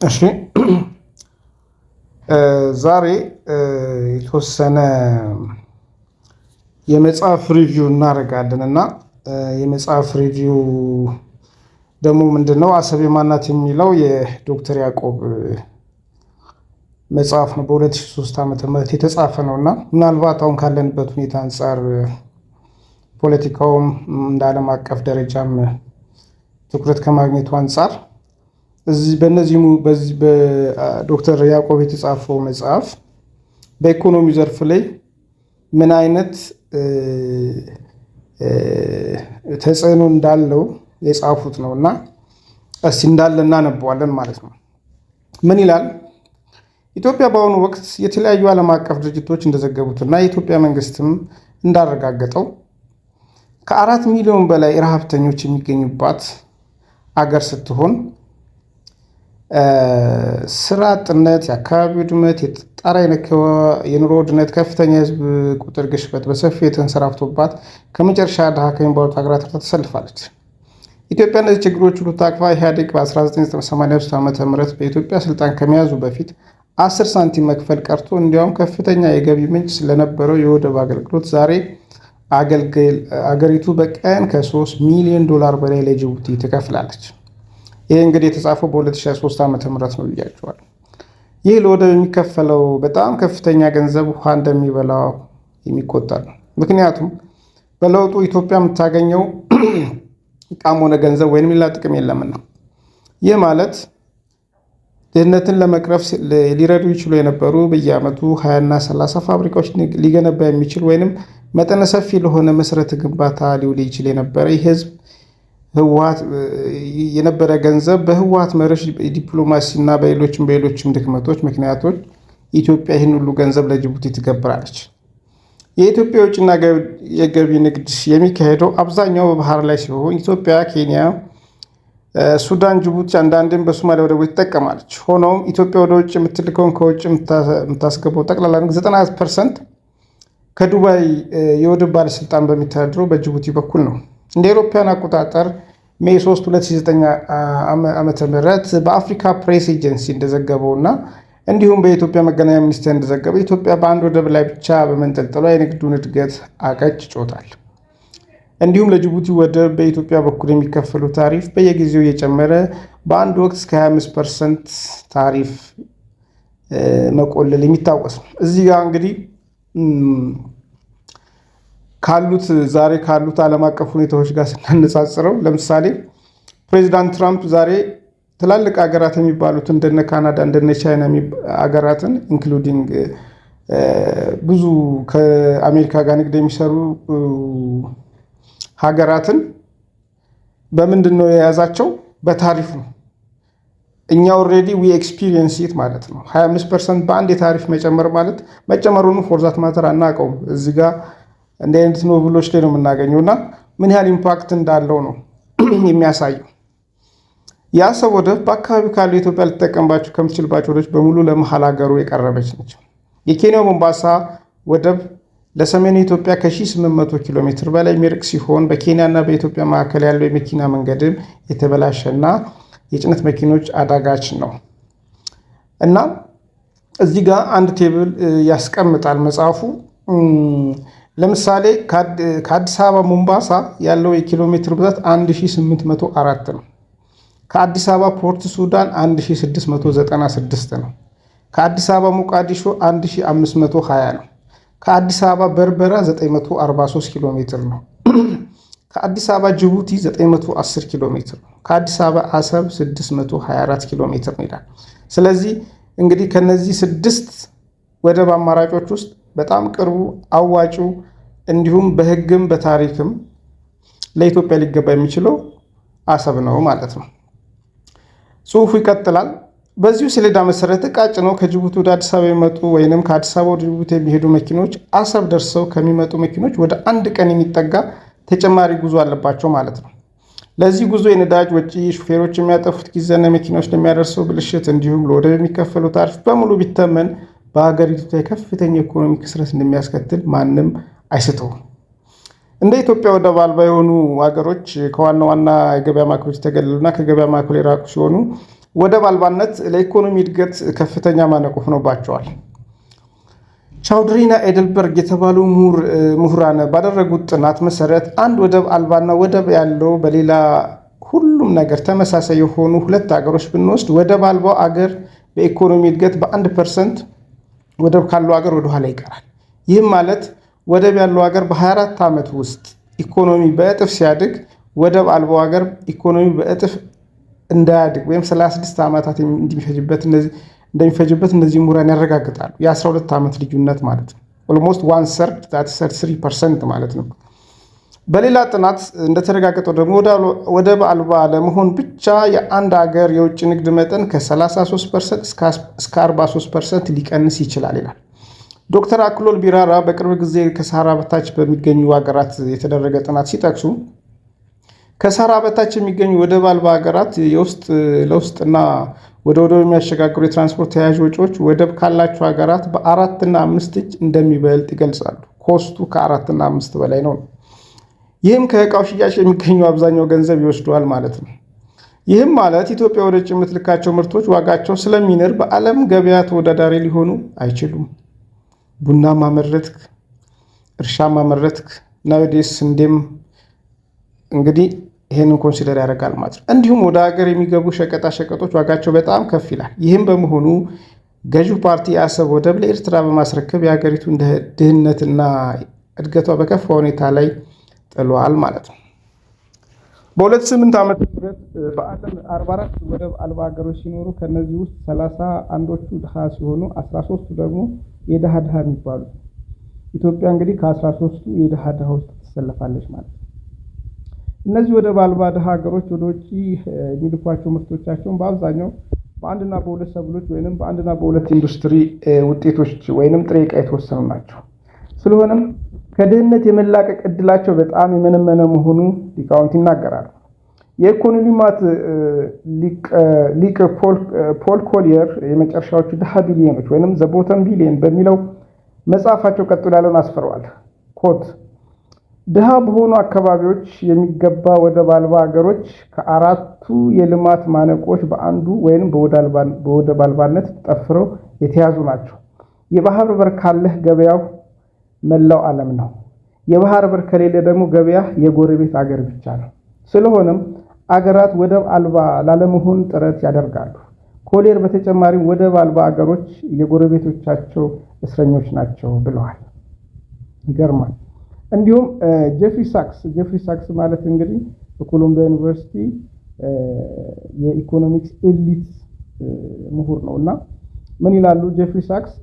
እሺ፣ ዛሬ የተወሰነ የመጽሐፍ review እናደርጋለን እና የመጽሐፍ review ደግሞ ምንድን ነው? አሰብ የማን ናት የሚለው የዶክተር ያዕቆብ መጽሐፍ ነው። በ2003 ዓ.ም የተጻፈ ነው እና ምናልባት አሁን ካለንበት ሁኔታ አንጻር ፖለቲካውም እንደ ዓለም አቀፍ ደረጃም ትኩረት ከማግኘቱ አንጻር እዚህ በእነዚህ በዚህ በዶክተር ያዕቆብ የተጻፈው መጽሐፍ በኢኮኖሚ ዘርፍ ላይ ምን አይነት ተጽዕኖ እንዳለው የጻፉት ነው እና እስቲ እንዳለ እናነበዋለን ማለት ነው። ምን ይላል? ኢትዮጵያ በአሁኑ ወቅት የተለያዩ ዓለም አቀፍ ድርጅቶች እንደዘገቡትና የኢትዮጵያ መንግስትም እንዳረጋገጠው ከ4 ሚሊዮን በላይ ረሃብተኞች የሚገኙባት አገር ስትሆን ስራ አጥነት፣ የአካባቢ ውድመት፣ የጣራ የኑሮ ውድነት፣ ከፍተኛ የህዝብ ቁጥር ግሽበት በሰፊው የተንሰራፍቶባት ከመጨረሻ ድሃ ከሚባሉት ሀገራት ተርታ ተሰልፋለች። ኢትዮጵያ እነዚህ ችግሮች ሁሉ ታቅፋ ኢህአዴግ በ1983 ዓ ም በኢትዮጵያ ስልጣን ከመያዙ በፊት 10 ሳንቲም መክፈል ቀርቶ እንዲያውም ከፍተኛ የገቢ ምንጭ ስለነበረው የወደብ አገልግሎት ዛሬ አገሪቱ በቀን ከ3 ሚሊዮን ዶላር በላይ ለጅቡቲ ትከፍላለች። ይህ እንግዲህ የተጻፈው በ2003 ዓ ም ነው ብያቸዋል። ይህ ለወደብ የሚከፈለው በጣም ከፍተኛ ገንዘብ ውሃ እንደሚበላው የሚቆጠር ነው። ምክንያቱም በለውጡ ኢትዮጵያ የምታገኘው እቃም ሆነ ገንዘብ ወይም ሌላ ጥቅም የለምና። ይህ ማለት ድህነትን ለመቅረፍ ሊረዱ ይችሉ የነበሩ በየዓመቱ 20ና 30 ፋብሪካዎች ሊገነባ የሚችል ወይንም መጠነ ሰፊ ለሆነ መሰረተ ግንባታ ሊውል ይችል የነበረ ይህ ህዝብ ህወሓት የነበረ ገንዘብ በህወሓት መርሽ ዲፕሎማሲ እና በሌሎችም ድክመቶች ምክንያቶች ኢትዮጵያ ይህን ሁሉ ገንዘብ ለጅቡቲ ትገብራለች። የኢትዮጵያ የውጭና የገቢ ንግድ የሚካሄደው አብዛኛው በባህር ላይ ሲሆን ኢትዮጵያ፣ ኬንያ፣ ሱዳን፣ ጅቡቲ አንዳንዴም በሶማሊያ ወደቦች ትጠቀማለች። ሆኖም ኢትዮጵያ ወደ ውጭ የምትልከውን ከውጭ የምታስገባው ጠቅላላ ንግድ 90% ከዱባይ የወደብ ባለስልጣን በሚተዳደረው በጅቡቲ በኩል ነው። እንደ አውሮፓውያን አቆጣጠር May 3 2009 ዓ.ም በአፍሪካ ፕሬስ ኤጀንሲ እንደዘገበው እና እንዲሁም በኢትዮጵያ መገናኛ ሚኒስቴር እንደዘገበው ኢትዮጵያ በአንድ ወደብ ላይ ብቻ በመንጠልጠሏ የንግዱን እድገት አቀጭጮታል። እንዲሁም ለጅቡቲ ወደብ በኢትዮጵያ በኩል የሚከፈሉ ታሪፍ በየጊዜው እየጨመረ በአንድ ወቅት እስከ 25% ታሪፍ መቆለል የሚታወስ ነው። እዚህ ጋር እንግዲህ ካሉት ዛሬ ካሉት ዓለም አቀፍ ሁኔታዎች ጋር ስናነጻጽረው ለምሳሌ ፕሬዚዳንት ትራምፕ ዛሬ ትላልቅ ሀገራት የሚባሉት እንደነ ካናዳ፣ እንደነ ቻይና ሀገራትን including ብዙ ከአሜሪካ ጋር ንግድ የሚሰሩ ሀገራትን በምንድን ነው የያዛቸው? በታሪፍ ነው። እኛ already we experience it ማለት ነው። 25% በአንድ የታሪፍ መጨመር ማለት መጨመሩን for that matter አናውቀውም። እዚህ ጋር እንዲህ አይነት novel ኦች ላይ ነው የምናገኘው እና ምን ያህል impact እንዳለው ነው የሚያሳየው። የአሰብ ወደብ በአካባቢው ካሉ ኢትዮጵያ ልትጠቀምባቸው ከምትችልባቸው ወደቦች በሙሉ ለመሀል ሀገሩ የቀረበች ነች። የኬንያው ሞምባሳ ወደብ ለሰሜኑ ኢትዮጵያ ከ1800 ኪሎ ሜትር በላይ የሚርቅ ሲሆን በኬንያና በኢትዮጵያ መካከል ያለው የመኪና መንገድም የተበላሸና የጭነት መኪኖች አዳጋች ነው እና እዚህ ጋር አንድ table ያስቀምጣል መጽሐፉ። ለምሳሌ ከአዲስ አበባ ሞምባሳ ያለው የኪሎ ሜትር ብዛት 1804 ነው። ከአዲስ አበባ ፖርት ሱዳን 1696 ነው። ከአዲስ አበባ ሞቃዲሾ 1520 ነው። ከአዲስ አበባ በርበራ 943 ኪሎ ሜትር ነው። ከአዲስ አበባ ጅቡቲ 910 ኪሎ ሜትር ነው። ከአዲስ አበባ አሰብ 624 ኪሎ ሜትር ነው ይላል። ስለዚህ እንግዲህ ከነዚህ ስድስት ወደብ አማራጮች ውስጥ በጣም ቅርቡ፣ አዋጪው እንዲሁም በሕግም በታሪክም ለኢትዮጵያ ሊገባ የሚችለው አሰብ ነው ማለት ነው። ጽሁፉ ይቀጥላል። በዚሁ ሰሌዳ መሰረት ዕቃ ጭነው ከጅቡቲ ወደ አዲስ አበባ የሚመጡ ወይንም ከአዲስ አበባ ወደ ጅቡቲ የሚሄዱ መኪኖች አሰብ ደርሰው ከሚመጡ መኪኖች ወደ አንድ ቀን የሚጠጋ ተጨማሪ ጉዞ አለባቸው ማለት ነው። ለዚህ ጉዞ የነዳጅ ወጪ፣ ሹፌሮች የሚያጠፉት ጊዜና መኪናዎች ለሚያደርሰው ብልሽት እንዲሁም ለወደብ የሚከፈለው ታሪፍ በሙሉ ቢተመን በሀገሪቱ ላይ ከፍተኛ ኢኮኖሚ ክስረት እንደሚያስከትል ማንም አይስተውም። እንደ ኢትዮጵያ ወደብ አልባ የሆኑ ሀገሮች ከዋና ዋና የገበያ ማዕከሎች የተገለሉና ከገበያ ማዕከሉ የራቁ ሲሆኑ ወደብ አልባነት ለኢኮኖሚ እድገት ከፍተኛ ማነቆ ሆኖባቸዋል። ቻውድሪና ኤደልበርግ የተባሉ ምሁራን ባደረጉት ጥናት መሰረት አንድ ወደብ አልባና ወደብ ያለው በሌላ ሁሉም ነገር ተመሳሳይ የሆኑ ሁለት ሀገሮች ብንወስድ ወደብ አልባው አገር በኢኮኖሚ እድገት በ1% ወደብ ካለው ሀገር ወደኋላ ይቀራል። ይህም ማለት ወደብ ያለው ሀገር በ24 ዓመት ውስጥ ኢኮኖሚ በእጥፍ ሲያድግ ወደብ አልባው ሀገር ኢኮኖሚ በእጥፍ እንዳያድግ ወይም 36 ዓመታት እንደሚፈጅበት እነዚህ ምሁራን ያረጋግጣሉ። የ12 ዓመት ልዩነት ማለት ነው። Almost one third, 33% ማለት ነው። በሌላ ጥናት እንደተረጋገጠው ደግሞ ወደብ አልባ ለመሆን ብቻ የአንድ ሀገር የውጭ ንግድ መጠን ከ33% እስከ 43% ሊቀንስ ይችላል ይላል። ዶክተር አክሎል ቢራራ በቅርብ ጊዜ ከሰሃራ በታች በሚገኙ ሀገራት የተደረገ ጥናት ሲጠቅሱ ከሰሃራ በታች የሚገኙ ወደብ አልባ ሀገራት የውስጥ ለውስጥና ወደ ወደብ የሚያሸጋግሩ የትራንስፖርት ተያያዥ ወጪዎች ወደብ ካላቸው ሀገራት በአራትና አምስት እጅ እንደሚበልጥ ይገልጻሉ። Cost ኡ ከአራትና አምስት በላይ ነው። ይህም ከእቃው ሽያጭ የሚገኘው አብዛኛው ገንዘብ ይወስደዋል ማለት ነው። ይህም ማለት ኢትዮጵያ ወደ ውጭ የምትልካቸው ምርቶች ዋጋቸው ስለሚንር በዓለም ገበያ ተወዳዳሪ ሊሆኑ አይችሉም። ቡና ማመረትክ፣ እርሻ ማመረትክ፣ nowadays ስንዴም እንግዲህ ይሄንን consider ያደርጋል ማለት ነው። እንዲሁም ወደ ሀገር የሚገቡ ሸቀጣ ሸቀጦች ዋጋቸው በጣም ከፍ ይላል። ይህም በመሆኑ ገዢው ፓርቲ የአሰብ ወደብ ለኤርትራ በማስረከብ የሀገሪቱን ድህነትና እድገቷ በከፋ ሁኔታ ላይ ጥሏል ማለት ነው። በ2008 ዓመተ ምህረት በዓለም 44 ወደብ አልባ ሀገሮች ሲኖሩ ከነዚህ ውስጥ 31ዎቹ ድሃ ሲሆኑ 13ቱ ደግሞ የድሃ ድሃ የሚባሉ። ኢትዮጵያ እንግዲህ ከ13ቱ የድሃ ድሃ ውስጥ ትሰለፋለች ማለት ነው። እነዚህ ወደብ አልባ ድሃ ሀገሮች ወደ ውጭ የሚልኳቸው ምርቶቻቸውን በአብዛኛው በአንድና በሁለት ሰብሎች ወይንም በአንድና በሁለት ኢንዱስትሪ ውጤቶች ወይንም ጥሬ ዕቃ የተወሰኑ ናቸው። ስለሆነም ከድህነት የመላቀቅ እድላቸው በጣም የመነመነ መሆኑ ሊቃውንት ይናገራሉ። የኢኮኖሚ ልማት ሊቅ ፖል ኮሊየር የመጨረሻዎቹ ድሃ ቢሊዮኖች ወይንም The Bottom Billion በሚለው መጽሐፋቸው ቀጥሎ ያለውን አስፍረዋል። Quote፣ ድሃ በሆኑ አካባቢዎች የሚገባ ወደብ አልባ ሀገሮች ከአራቱ የልማት ማነቆች በአንዱ ወይም በወደብ አልባነት ተጠፍረው የተያዙ ናቸው። የባህር በር ካለህ ገበያው መላው ዓለም ነው። የባህር በር ከሌለ ደግሞ ገበያ የጎረቤት አገር ብቻ ነው። ስለሆነም አገራት ወደብ አልባ ላለመሆን ጥረት ያደርጋሉ። ኮሊየር በተጨማሪም ወደብ አልባ አገሮች የጎረቤቶቻቸው እስረኞች ናቸው ብለዋል። ይገርማል። እንዲሁም ጄፍሪ ሳክስ፣ ጄፍሪ ሳክስ ማለት እንግዲህ በኮሎምቢያ ዩኒቨርሲቲ የ economics elite ምሁር ነው እና ምን ይላሉ ጄፍሪ ሳክስ?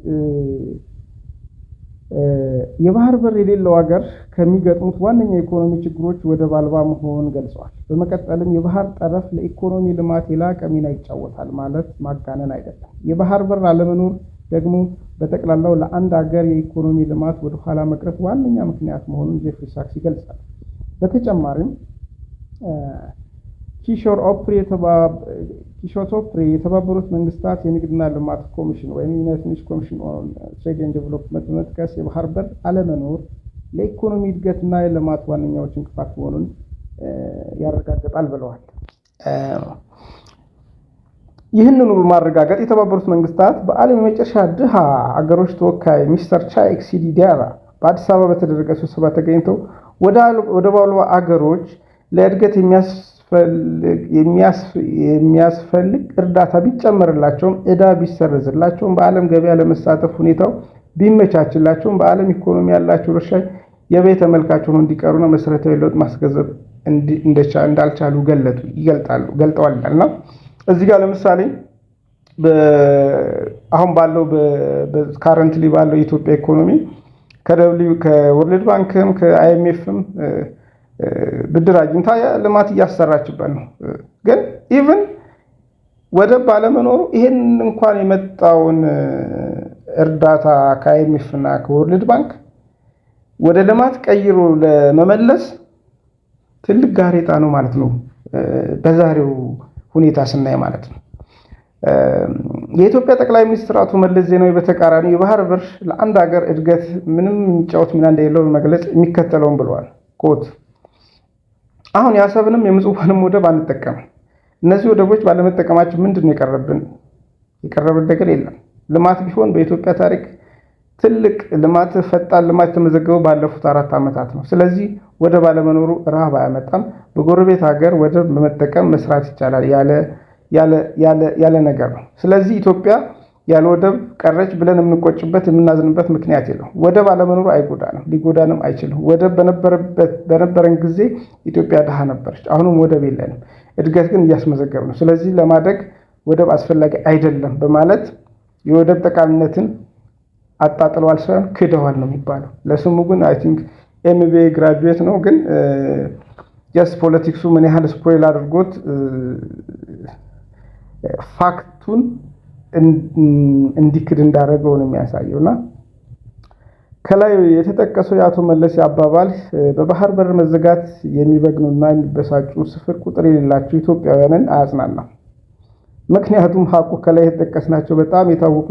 የባህር በር የሌለው ሀገር ከሚገጥሙት ዋነኛ የኢኮኖሚ ችግሮች ወደብ አልባ መሆን ገልጸዋል። በመቀጠልም የባህር ጠረፍ ለኢኮኖሚ ልማት የላቀ ሚና ይጫወታል ማለት ማጋነን አይደለም። የባህር በር አለመኖር ደግሞ በጠቅላላው ለአንድ ሀገር የኢኮኖሚ ልማት ወደኋላ መቅረት ዋነኛ ምክንያት መሆኑን ጄፍሪ ሳክስ ይገልጻል። በተጨማሪም ኪሾር ኦፕሬ የተባበሩት መንግስታት የንግድና ልማት ኮሚሽን ወይም United Nations Commission on Trade and Development በመጥቀስ የባህር በር አለመኖር ለኢኮኖሚ እድገትና የልማት ዋነኛዎች እንቅፋት መሆኑን ያረጋግጣል ብለዋል። ይህንኑ በማረጋገጥ የተባበሩት መንግስታት በዓለም የመጨረሻ ድሃ አገሮች ተወካይ ሚስተር ቻይክ ሲዲ ዲያራ በአዲስ አበባ በተደረገ ስብሰባ ተገኝተው ወደብ አልባ አገሮች ለእድገት የሚያስፈልግ እርዳታ ቢጨመርላቸውም፣ ዕዳ ቢሰረዝላቸውም፣ በዓለም ገበያ ለመሳተፍ ሁኔታው ቢመቻችላቸውም በዓለም ኢኮኖሚ ያላቸው ድርሻ የበይ ተመልካች ሆነው እንዲቀሩና መሰረታዊ ለውጥ ማስገንዘብ እንዳልቻሉ ይገልጣሉ ገልጠዋል ይላል። እና እዚህ ጋር ለምሳሌ አሁን ባለው currently ባለው የኢትዮጵያ ኢኮኖሚ ከወርልድ ባንክም ከአይኤምኤፍም ብድር አግኝታ ልማት እያሰራችበት ነው። ግን even ወደብ ባለመኖሩ ይሄን እንኳን የመጣውን እርዳታ ከ IMF እና ከ World Bank ወደ ልማት ቀይሮ ለመመለስ ትልቅ ጋሬጣ ነው ማለት ነው። በዛሬው ሁኔታ ስናይ ማለት ነው። የኢትዮጵያ ጠቅላይ ሚኒስትር አቶ መለስ ዜናዊ በተቃራኒ የባህር በር ለአንድ ሀገር እድገት ምንም የሚጫወት ሚና እንደሌለው በመግለጽ የሚከተለውን ብለዋል። Quote፣ አሁን የአሰብንም የምጽዋንም ወደብ አንጠቀምም። እነዚህ ወደቦች ባለመጠቀማችን ምንድን ነው የቀረብን? የቀረብን ነገር የለም። ልማት ቢሆን በኢትዮጵያ ታሪክ ትልቅ ልማት፣ ፈጣን ልማት የተመዘገበው ባለፉት 4 ዓመታት ነው። ስለዚህ ወደብ አለመኖሩ ረሃብ አያመጣም። በጎረቤት ሀገር ወደብ በመጠቀም መስራት ይቻላል ያለ ነገር ነው። ስለዚህ ኢትዮጵያ ያለ ወደብ ቀረች ብለን የምንቆጭበት፣ የምናዝንበት ምክንያት የለም። ወደብ አለመኖሩ አይጎዳንም፣ ሊጎዳንም አይችልም። ወደብ በነበረን ጊዜ ኢትዮጵያ ድሃ ነበረች። አሁንም ወደብ የለንም። እድገት ግን እያስመዘገብን ነው። ስለዚህ ለማደግ ወደብ አስፈላጊ አይደለም በማለት የወደብ ጠቃሚነትን አጣጥለዋል ሳይሆን ክደዋል ነው የሚባለው። ለስሙ ግን I think MBA graduate ነው። ግን just politics ኡ ምን ያህል spoil አድርጎት fact ኡን እንዲክድ እንዳደረገው ነው የሚያሳየው። እና ከላይ የተጠቀሰው የአቶ መለስ አባባል በባህር በር መዘጋት የሚበግኑና የሚበሳጩ ስፍር ቁጥር የሌላቸው ኢትዮጵያውያንን አያጽናናም። ምክንያቱም ሀቁ ከላይ የተጠቀስናቸው በጣም የታወቁ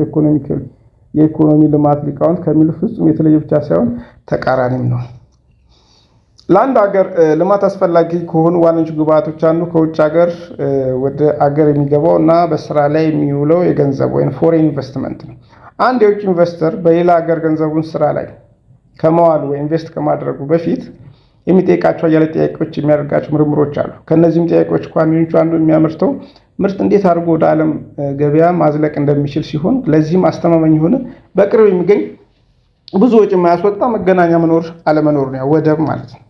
የኢኮኖሚ ልማት ሊቃውንት ከሚሉ ፍጹም የተለየ ብቻ ሳይሆን ተቃራኒም ነው። ለአንድ ሀገር ልማት አስፈላጊ ከሆኑ ዋነኞቹ ግብአቶች አንዱ ከውጭ ሀገር ወደ አገር የሚገባው እና በስራ ላይ የሚውለው የገንዘብ ወይም foreign investment ነው። አንድ የውጭ investor በሌላ ሀገር ገንዘቡን ስራ ላይ ከመዋሉ ወይ invest ከማድረጉ በፊት የሚጠይቃቸው አያሌ ጥያቄዎች፣ የሚያደርጋቸው ምርምሮች አሉ። ከእነዚህም ጥያቄዎች ዋነኞቹ አንዱ የሚያመርተው ምርት እንዴት አድርጎ ወደ ዓለም ገበያ ማዝለቅ እንደሚችል ሲሆን፣ ለዚህም አስተማማኝ የሆነ፣ በቅርብ የሚገኝ፣ ብዙ ወጪ የማያስወጣ መገናኛ መኖር አለመኖር ነው፣ ወደብ ማለት ነው።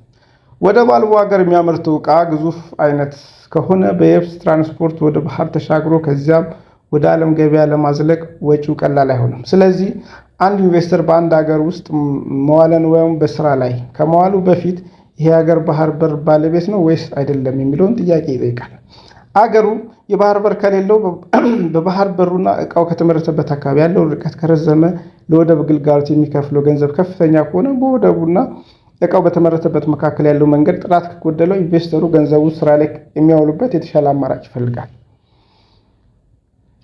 ወደብ አልቦ ሀገር የሚያመርተው ዕቃ ግዙፍ አይነት ከሆነ በየብስ ትራንስፖርት ወደ ባህር ተሻግሮ ከዚያም ወደ ዓለም ገበያ ለማዝለቅ ወጪው ቀላል አይሆንም። ስለዚህ አንድ investor በአንድ ሀገር ውስጥ መዋለ ንዋዩን በስራ ላይ ከመዋሉ በፊት ይሄ ሀገር ባህር በር ባለቤት ነው ወይስ አይደለም የሚለውን ጥያቄ ይጠይቃል። አገሩ የባህር በር ከሌለው፣ በባህር በሩና እቃው ከተመረተበት አካባቢ ያለው ርቀት ከረዘመ፣ ለወደብ ግልጋሎት የሚከፍለው ገንዘብ ከፍተኛ ከሆነ፣ በወደቡና እቃው በተመረተበት መካከል ያለው መንገድ ጥራት ከጎደለው investor ኡ ገንዘቡ ስራ ላይ የሚያውሉበት የተሻለ አማራጭ ይፈልጋል።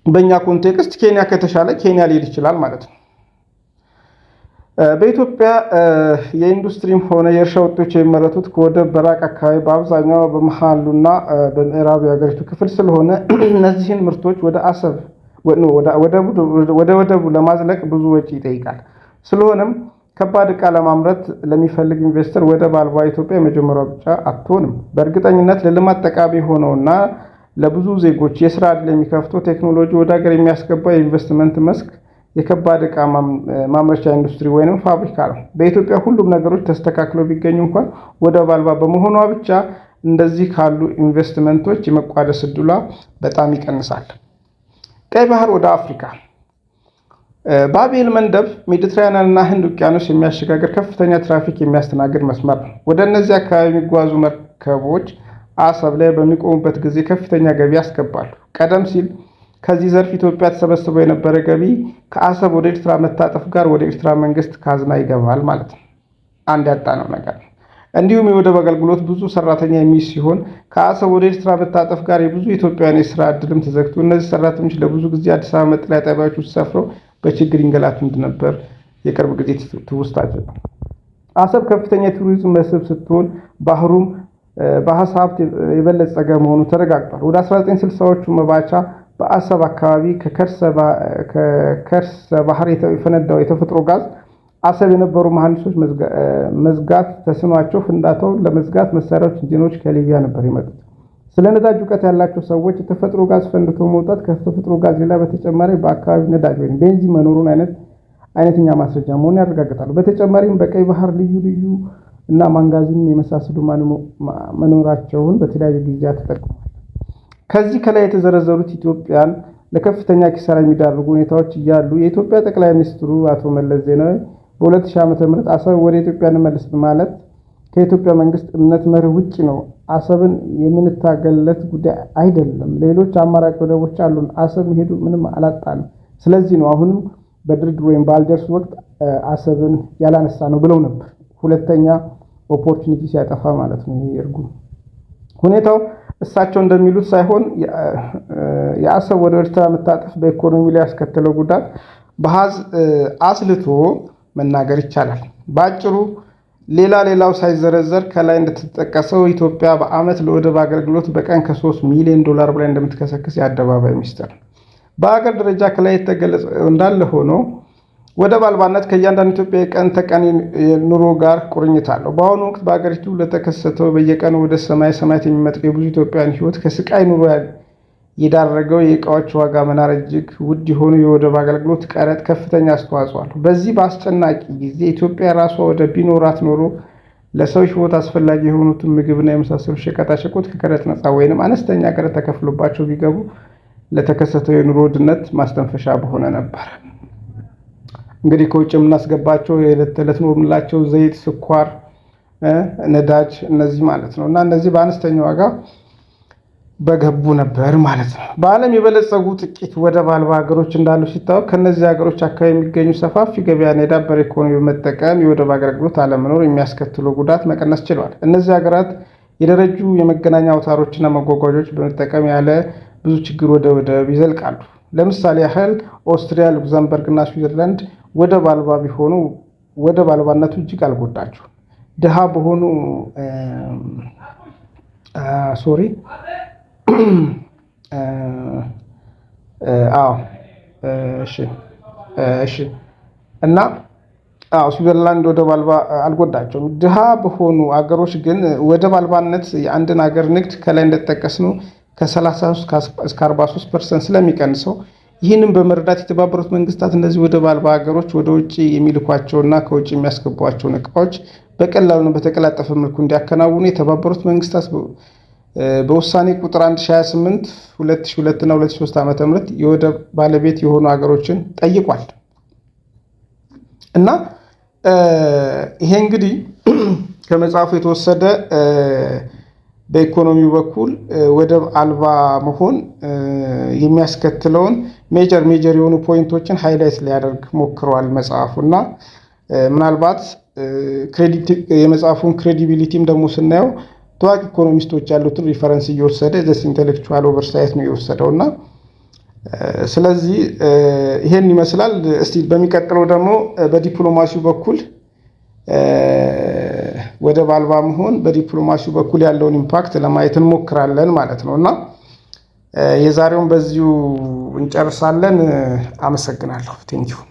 በእኛ context ኬንያ ከተሻለ ኬንያ ሊሄድ ይችላል ማለት ነው። በኢትዮጵያ የኢንዱስትሪም ሆነ የእርሻ ውጤቶች የሚመረቱት ከወደብ በራቀ አካባቢ፣ በአብዛኛው በመሃሉና በምዕራቡ የሀገሪቱ ክፍል ስለሆነ እነዚህን ምርቶች ወደ አሰብ ወደ ወደቡ ለማዝለቅ ብዙ ወጪ ይጠይቃል። ስለሆነም ከባድ ዕቃ ለማምረት ለሚፈልግ investor ወደብ አልባ ኢትዮጵያ የመጀመሪያው ምርጫ አትሆንም። በእርግጠኝነት ለልማት ጠቃሚ የሆነውና ለብዙ ዜጎች የስራ ዕድል የሚከፍተው፣ ቴክኖሎጂ ወደ ሀገር የሚያስገባው የኢንቨስትመንት መስክ የከባድ ዕቃ ማምረቻ ኢንዱስትሪ ወይም ፋብሪካ ነው። በኢትዮጵያ ሁሉም ነገሮች ተስተካክለው ቢገኙ እንኳን ወደብ አልባ በመሆኗ ብቻ እንደዚህ ካሉ ኢንቨስትመንቶች የመቋደስ ዕድሏ በጣም ይቀንሳል። ቀይ ባህር ወደ አፍሪካ። ባብኤል መንደብ ሜዲትራኒያን እና ህንድ ውቅያኖስ የሚያሸጋግር፣ ከፍተኛ ትራፊክ የሚያስተናግድ መስመር ነው። ወደ እነዚህ አካባቢ የሚጓዙ መርከቦች አሰብ ላይ በሚቆሙበት ጊዜ ከፍተኛ ገቢ ያስገባሉ። ቀደም ሲል ከዚህ ዘርፍ ኢትዮጵያ ተሰበስበው የነበረ ገቢ ከአሰብ ወደ ኤርትራ መታጠፍ ጋር ወደ ኤርትራ መንግስት ካዝና ይገባል ማለት ነው። አንድ ያጣነው ነገር ነው። እንዲሁም የወደብ አገልግሎት ብዙ ሰራተኛ የሚይዝ ሲሆን ከአሰብ ወደ ኤርትራ መታጠፍ ጋር የብዙ ኢትዮጵያውያን የስራ እድልም ተዘግቶ እነዚህ ሰራተኞች ለብዙ ጊዜ አዲስ አበባ መጠለያ ጣቢያዎች ውስጥ ሰፍረው በችግር ይንገላቱ እንደነበር የቅርብ ጊዜ ትውስታችን ነው። አሰብ ከፍተኛ የቱሪዝም መስህብ ስትሆን ባህሩም በዓሳ ሀብት የበለጸገ መሆኑ ተረጋግጧል። ወደ 1960ዎቹ መባቻ በአሰብ አካባቢ ከከርሰ ባህር የፈነዳው የተፈጥሮ ጋዝ አሰብ የነበሩ መሐንዲሶች መዝጋት ተስኗቸው ፍንዳታውን ለመዝጋት መሳሪያዎች፣ ኢንጂነሮች ከሊቢያ ነበር የመጡት። ስለ ነዳጅ እውቀት ያላቸው ሰዎች የተፈጥሮ ጋዝ ፈንድቶ መውጣት ከተፈጥሮ ጋዝ ሌላ በተጨማሪ በአካባቢው ነዳጅ ወይም ቤንዚን መኖሩን አይነተኛ ማስረጃ መሆኑን ያረጋግጣሉ። በተጨማሪም በቀይ ባህር ልዩ ልዩ እና ማንጋኒዝን የመሳሰሉ መኖራቸውን በተለያዩ ጊዜያት ተጠቅሟል። ከዚህ ከላይ የተዘረዘሩት ኢትዮጵያን ለከፍተኛ ኪሳራ የሚዳርጉ ሁኔታዎች እያሉ የኢትዮጵያ ጠቅላይ ሚኒስትሩ አቶ መለስ ዜናዊ በ2000 ዓ.ም አሰብ ወደ ኢትዮጵያ እንመልስ ማለት ከኢትዮጵያ መንግስት እምነት መርህ ውጭ ነው። አሰብን የምንታገልለት ጉዳይ አይደለም። ሌሎች አማራጭ ወደቦች አሉን። አሰብ መሄዱ ምንም አላጣንም። ስለዚህ ነው አሁንም በድርድር ወይም በአልጀርስ ወቅት አሰብን ያላነሳነው ብለው ነበር። ሁለተኛ opportunity ሲያጠፋ ማለት ነው። ይሄ እርጉም ሁኔታው እሳቸው እንደሚሉት ሳይሆን የአሰብ ወደ ኤርትራ መታጠፍ በኢኮኖሚ ላይ ያስከተለው ጉዳት በአሃዝ አስልቶ መናገር ይቻላል። በአጭሩ ሌላ ሌላው ሳይዘረዘር ከላይ እንደተጠቀሰው ኢትዮጵያ በዓመት ለወደብ አገልግሎት በቀን ከ3 ሚሊዮን ዶላር በላይ እንደምትከሰክስ የአደባባይ ሚስጥር ነው። በሀገር ደረጃ ከላይ የተገለጸ እንዳለ ሆኖ ወደብ አልባነት ከእያንዳንዱ ኢትዮጵያ የቀን ተቀን ኑሮ ጋር ቁርኝት አለው። በአሁኑ ወቅት በሀገሪቱ ለተከሰተው በየቀኑ ወደ ሰማይ ሰማያት የሚመጥቀው የብዙ ኢትዮጵያውያን ሕይወት ከስቃይ ኑሮ የዳረገው የእቃዎች ዋጋ መናር፣ እጅግ ውድ የሆኑ የወደብ አገልግሎት ቀረጥ ከፍተኛ አስተዋጽኦ አለው። በዚህ በአስጨናቂ ጊዜ ኢትዮጵያ ራሷ ወደብ ቢኖራት ኖሮ ለሰው ሕይወት አስፈላጊ የሆኑትን ምግብና የመሳሰሉ ሸቀጣሸቀጦች ከቀረጥ ነፃ ወይንም አነስተኛ ቀረጥ ተከፍሎባቸው ቢገቡ ለተከሰተው የኑሮ ውድነት ማስተንፈሻ በሆነ ነበር። እንግዲህ ከውጭ የምናስገባቸው የዕለት ተዕለት ኑሮ የምንላቸው ዘይት፣ ስኳር፣ ነዳጅ እነዚህ ማለት ነው እና እነዚህ በአነስተኛ ዋጋ በገቡ ነበር ማለት ነው። በዓለም የበለጸጉ ጥቂት ወደብ አልባ ሀገሮች እንዳሉ ሲታወቅ ከእነዚህ ሀገሮች አካባቢ የሚገኙ ሰፋፊ ገበያና የዳበረ ኢኮኖሚ በመጠቀም የወደብ አገልግሎት አለመኖር የሚያስከትለው ጉዳት መቀነስ ችለዋል። እነዚህ ሀገራት የደረጁ የመገናኛ አውታሮችና መጓጓዣዎች በመጠቀም ያለ ብዙ ችግር ወደ ወደብ ይዘልቃሉ። ለምሳሌ ያህል ኦስትሪያ፣ ሉክዘምበርግ እና ስዊዘርላንድ ወደብ አልባ ቢሆኑ ወደብ አልባነቱ እጅግ አልጎዳቸውም። ድሃ በሆኑ፣ sorry፣ አዎ፣ እሺ እና አዎ፣ ስዊዘርላንድ ወደብ አልባ አልጎዳቸውም። ድሃ በሆኑ አገሮች ግን ወደብ አልባነት የአንድን ሀገር ንግድ ከላይ እንደጠቀስነው ከ33 እስከ 43% ስለሚቀንሰው ይህንን በመረዳት የተባበሩት መንግስታት እነዚህ ወደብ አልባ ሀገሮች ወደ ውጭ የሚልኳቸውና ከውጭ የሚያስገቧቸውን እቃዎች በቀላሉና በተቀላጠፈ መልኩ እንዲያከናውኑ የተባበሩት መንግስታት በውሳኔ ቁጥር 1028 2002 እና 2003 ዓ.ም የወደብ ባለቤት የሆኑ ሀገሮችን ጠይቋል። እና ይሄ እንግዲህ ከመጽሐፉ የተወሰደ በኢኮኖሚው በኩል ወደብ አልባ መሆን የሚያስከትለውን major major የሆኑ point ኦችን highlight ሊያደርግ ሞክረዋል መጽሐፉ። እና ምናልባት የመጽሐፉን credibility ም ደግሞ ስናየው ታዋቂ ኢኮኖሚስቶች ያሉትን reference እየወሰደ this intellectual oversight ነው የወሰደው። እና ስለዚህ ይሄን ይመስላል። እስቲ በሚቀጥለው ደግሞ በዲፕሎማሲው በኩል ወደብ አልባ መሆን በዲፕሎማሲው በኩል ያለውን impact ለማየት እንሞክራለን ማለት ነው። እና የዛሬውን በዚሁ እንጨርሳለን። አመሰግናለሁ። Thank you.